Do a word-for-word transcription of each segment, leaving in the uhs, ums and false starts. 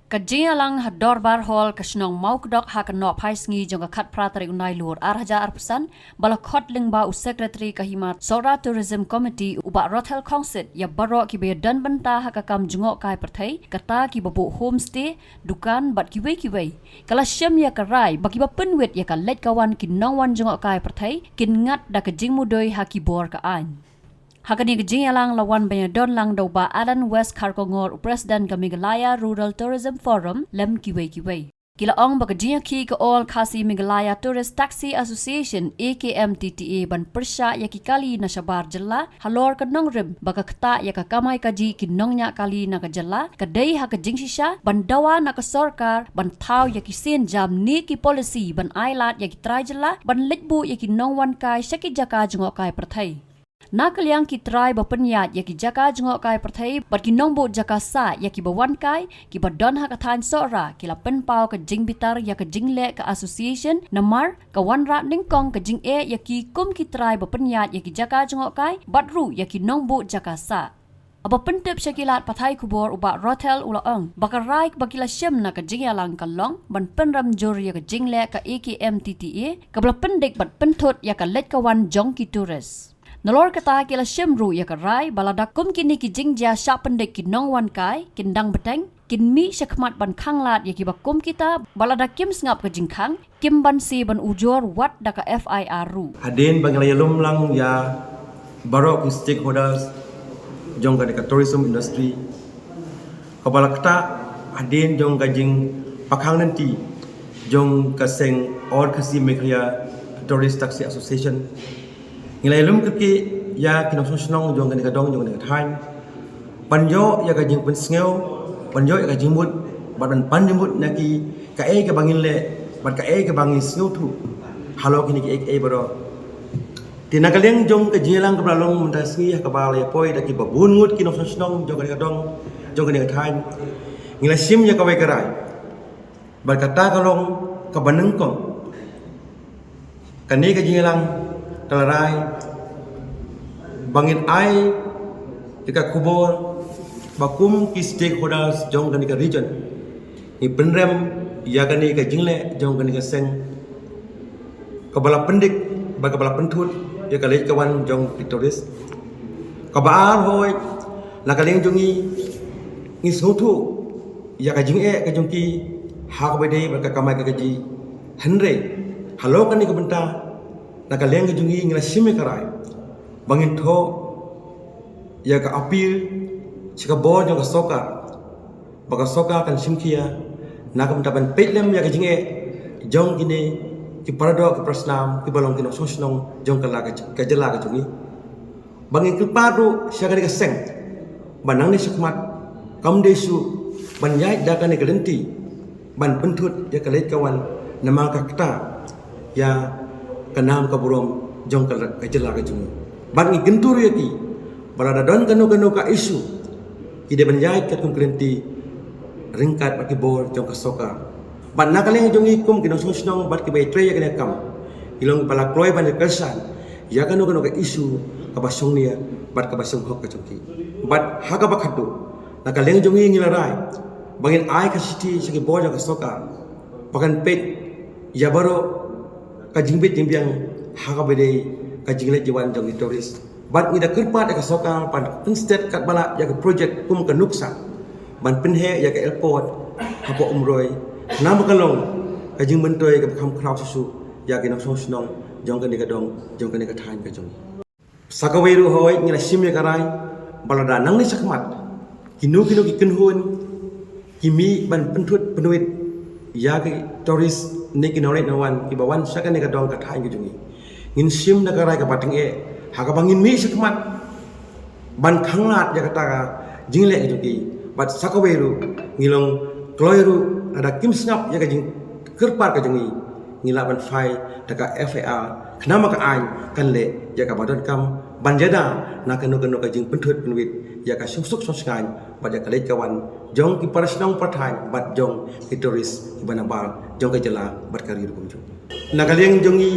Ka jingïalang ha Dorbar Hall ka shnong Mawkdok ha ka Nohphaisngi jong ka khatphra tarik u Nailur ar hajar arphew san, ba la khot lyngba u Secretary ka Hima Sohra Tourism Committee u Bah Rothel Khongsit ïa baroh kiba ïadon bynta ha ka kam jngohkai pyrthei, kata kiba buh homestay, dukan bad kiwei kiwei. Ka la shim ïa ka rai ba kiba pynwit ïa ka leit ka wan ki nongwan jngohkai pyrthei kin ngat da ka jingmudui ha ki bor ka aiñ. Ha kane ka jingïalang la wan ban ïadon lang da u Bah Alan West Kharkongor, u President ka Meghalaya Rural Tourism Forum lem kiwei kiwei. Ki la ong ba ka jingïakhih ka All Khasi Meghalaya Tourist Taxi Association, A K M T T A, ban pyrshah ïa ki kali na shabar jylla halor ka nongrim ba ka ktah ïa ka kamai kajih ki nongñiah kali na ka jylla, ka dei ha ka jingshisha ban dawa na ka sorkar ban thaw ïa ki sienjam ne ki policy ban ailad ïa ki trai jylla ban leit buh ïa ki nongwan kai sha ki jaka jngohkai pyrthei. Na ka liang ki trai ba pynïaid ïa ki jaka jngohkai pyrthei bad ki nongbuh jaka sah ïa kiba wan kai, kiba don ha ka thaiñ Sohra, ki la pynpaw ka jingbitar ïa ka jingleh ka association, namar ka wanrah nyngkong ka jingeh ïa ki kum ki trai ba pynïaid ïa ki jaka jngohkai bad ruh ïa ki nongbuh jaka sah. Haba pyntip sha ki lad pathai khubor, u Bah Rothel u la ong ba ka rai ba ki la shim na ka jingïalang ka long ban pynrem jur ïa ka jingleh ka A K M T T A, kaba la pyndik bad pynthut ïa ka leit ka wan jong ki tourist. Nalor kata, ki la shim ruh ïa ka rai ba lada kum kine ki jingjia shah pyndik ki nongwan kai kin dang bteng, kin mih shakhmat ban khanglad ïa kiba kum kita, ba lada kim sngap ka jingkhang, kim banse ban ujor wat da ka F I R ruh. Hadien ba ngi la ïalum lang ïa baroh ki stakeholders jong ka, ka tourism industry, kaba la ktah hadien jong ka jingpakhang lynti jong ka seng All Khasi Meghalaya Tourist Taxi Association. Ngi la ïalum kyrkieh ïa ki nongshong shnong jong kane ka dong, jong kane ka thaiñ, ban ïoh ïa ka jingpynsngew, ban ïoh ïa ka jingmut, bad ban pan jingmut na ki kaei kaba ngin leh bad kaei kaba ngi sngewthuh halor kine kiei kiei baroh. Te na ka liang jong ka jingïalang kaba la long mynta ka sngi, ha kaba la ïapoi da kiba bun ngut ki nongshong shnong jong kane ka dong, jong kane ka thaiñ, ngi la shim ïa kawei ka rai. Bad kata ka long kaba nyngkong, kane ka jingïalang ka la rai ba ngin ai ïa ka khubor ba kum ki stakeholders jong kane ka region, ngi pynrem ïa kane ka jingleh jong kane ka seng, kaba la pyndik bad kaba la pynthut ïa ka leit ka wan jong ki tourist. Kaba ar, hooid, na ka liang jong ngi, ngi sngewthuh ïa ka jingeh ka jong ki ha kaba ïadei bad ka kamai ka kajih. Hynrei halor kane ka bynta, na ka liang ka jong ngi, ngi la shim ïa ka rai ba ngin thoh ïa ka appeal sha ka bor jong ka sorkar, ba ka sorkar kan shim khia na ka bynta ban peit lem ïa ka jingeh jong kine ki paradoh ki parasnam kiba long ki nongshong shnong jong ka la ka, ka jylla ka jong ngi. Ba ngin kyrpad ruh sha kane ka seng ba nangne shakhmat kam dei shuh ban ïaid da kane ka lynti ban pynthut ïa ka leit ka wan, namar ka ktah ïa ka nam ka burom jong ka, ka jylla ka jong ngi. Bad ngi kyntu ruh ïa ki ba lada don kano kano ka issue, ki dei ban ïaid katkum ka lynti ryngkat bad ki bor jong ka sorkar. Bad na ka liang jong ngi kum ki nongshong shnong bad kiba ïatrei ïa kane ka kam, ngi long kiba la kloi ban ïa kyrshan ïa kano kano ka issue kaba shongnia bad kaba shonghok ka jong ki. Bad ha kaba khatduh, na ka liang jong ngi, ngi la rai ba ngin ai ka shithi sha ki bor jong ka sorkar ba kan peit ïa baroh ka jingbit jingbiang ha kaba ïadei ka jingleit jingwan jong ki tourist. Bad ngi da kyrpad ïa ka sorkar ban pynsted katba lah ïa ka project kum ka NUCSA ban pynheh ïa ka airport hapoh Umroi, namar ka long ka jingmyntoi kaba kham khraw shuh shuh ïa ki nongshong shnong jong kane ka dong, jong kane ka thaiñ ka jong ngi. Sa kawei ruh, hooid, ngi la shim ïa ka rai ba lada nangne shakhmat kino kino ki kynhun ki mih ban pynthut pynwit ïa ki tourist ne ki nongleit nongwan kiba wan sha kane ka dong, ka thaiñ ka jong ngi, ngin shim da ka rai kaba tyngeh ha kaba ngin mih shakhmat ban khanglad ïa kata ka jingleh ka jong ki. Bad sa kawei ruh, ngi long kloi ruh, lada kim sngap ïa ka jingkyrpad ka jong ngi, ngi lah ban file da ka F I R, khnang ba ka aiñ kan leh ïa kaba donkam ban ïada na kano kano ka jingpynthut pynwit ïa ka shongsuk shongshngaiñ bad ïa ka leit ka wan jong ki para shnong para thaiñ bad jong ki tourist kiba nabar jong ka jylla bad ka ri ruh kumjuh. Na ka liang jong ngi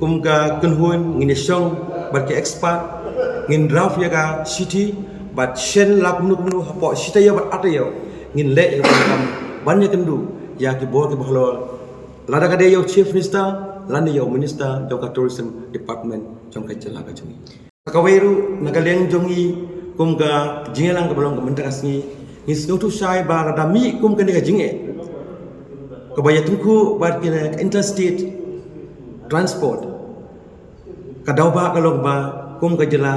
kum ka kynhun, ngin ïashong bad ki expert, ngin draft ïa ka shithi bad shen la kumno kumno hapoh shi taïew bad ar taïew ngin leh ïa ka kam ban ïakynduh ïa ki bor ki bahalor, lada ka dei ïa u Chief Minister lane ïa u Minister jong ka Tourism Department jong ka jylla ka jong ngi. Kawei ruh na ka liang jong ngi kum ka jingïalang kaba long ka mynta ka sngi, ngi sngewthuh shai ba lada mih kum kane ka jingeh kaba ïatyngkhuh bad kine ka interstate transport, ka daw ba ka long ba kum ka jylla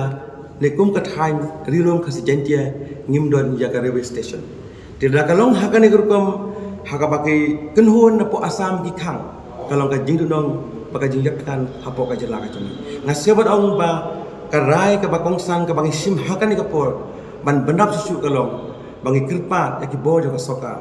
ne kum ka thaiñ Ri Lum Khasi Jaiñtia ngim don ïa ka railway station. Te lada ka long ha kane ka rukom ha kaba ki kynhun napoh Assam ki khang, ka long ka jingduhnong bad ka jingïap thngan hapoh ka jylla ka jong ngi. Nga sngew ban ong ba ka rai kaba kongsan kaba ngi shim ha kane ka por ban bynrap shuh shuh ka long ba ngi kyrpad ïa ki bor jong ka sorkar,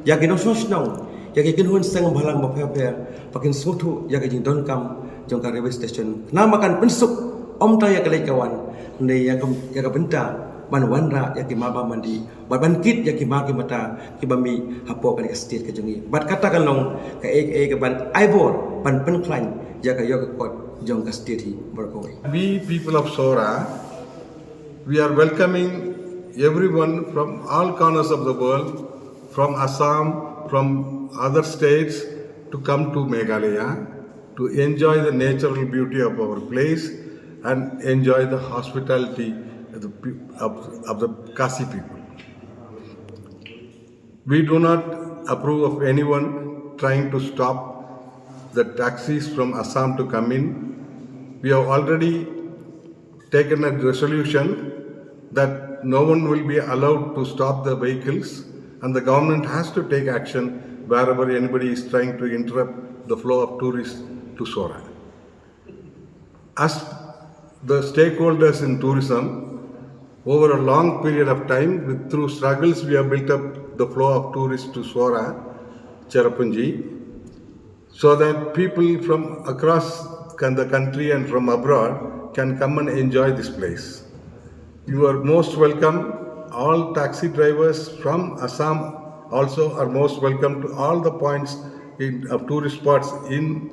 ïa ki nongshong shnong, ïa ki kynhun seng bhalang bapher bapher ba kin sngewthuh ïa ka jingdonkam jong ka railway station, khnang ba kan pynsuk ym tang ïa ka leit ka wan, hynrei ïa ka, ïa ka bynta ban wanrah ïa ki mar bam mandi bad ban kit ïa ki mar ki mata kiba mih hapoh kane ka state ka jong ngi. Bad kata kan long kaei kaei kaban ai bor ban pynkhlaiñ ïa ka ïoh ka kot jong ka state hi baroh kawei. We people of Sohra, we are welcoming everyone from all corners of the world, from Assam, from other states, to come to Meghalaya to enjoy the natural beauty of our place and enjoy the hospitality of the, pe- of, of the Khasi people. We do not approve of anyone trying to stop the taxis from Assam to come in. We have already taken a resolution that no one will be allowed to stop the vehicles, and the government has to take action wherever anybody is trying to interrupt the flow of tourists to Sohra. As the stakeholders in tourism, over a long period of time, with, through struggles, we have built up the flow of tourists to Sohra, Cherrapunji, so that people from across can, the country and from abroad can come and enjoy this place. You are most welcome. All taxi drivers from Assam also are most welcome to all the points in, of tourist spots in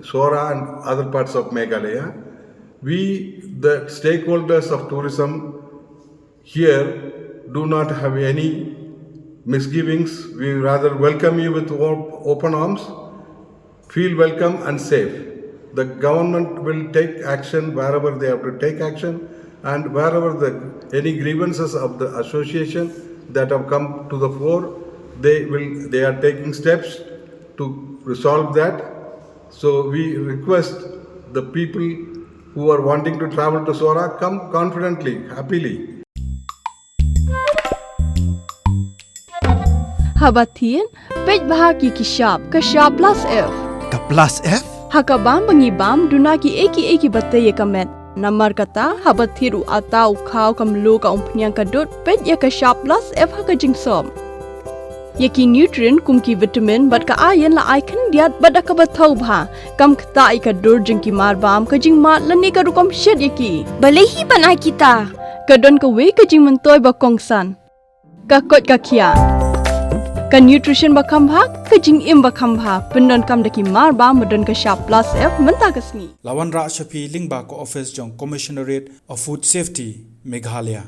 Sohra and other parts of Meghalaya. We, the stakeholders of tourism here, do not have any misgivings. We rather welcome you with op- open arms. Feel welcome and safe. The government will take action wherever they have to take action, and wherever the any grievances of the association that have come to the fore, they will they are taking steps to resolve that. So we request the people who are wanting to travel to Sohra, come confidently, happily. Haba thied, peit bha ki ki shap, ka shap plus F. Ka plus F? Ha ka bam ba ngi bam, duna ki ei ki ei kiba tei ïa ka met. Namar kata, haba thied u atta u khaw ka mluh ka umphniang ka dud, peit ïa ka shap plus F ha ka jingsop. Ïa ki nutrient kum ki vitamin bad ka iron la ai khyndiat bad da kaba thaw bha. Kam ktah ïa ka dur jong ki mar bam, ka jingmad lane ka rukom shet ïa ki. Balei hi ban ai kita? Ka don kawei ka jingmyntoi ba kongsan. Ka koit ka khiah. Ka nutrition ba kham bha, ka jingim ba kham bha. Pyndonkam da ki mar bam ba don ka shap plus F mynta ka sngi. La wanrah sha phi lyngba ka office jong Commissionerate of Food Safety, Meghalaya.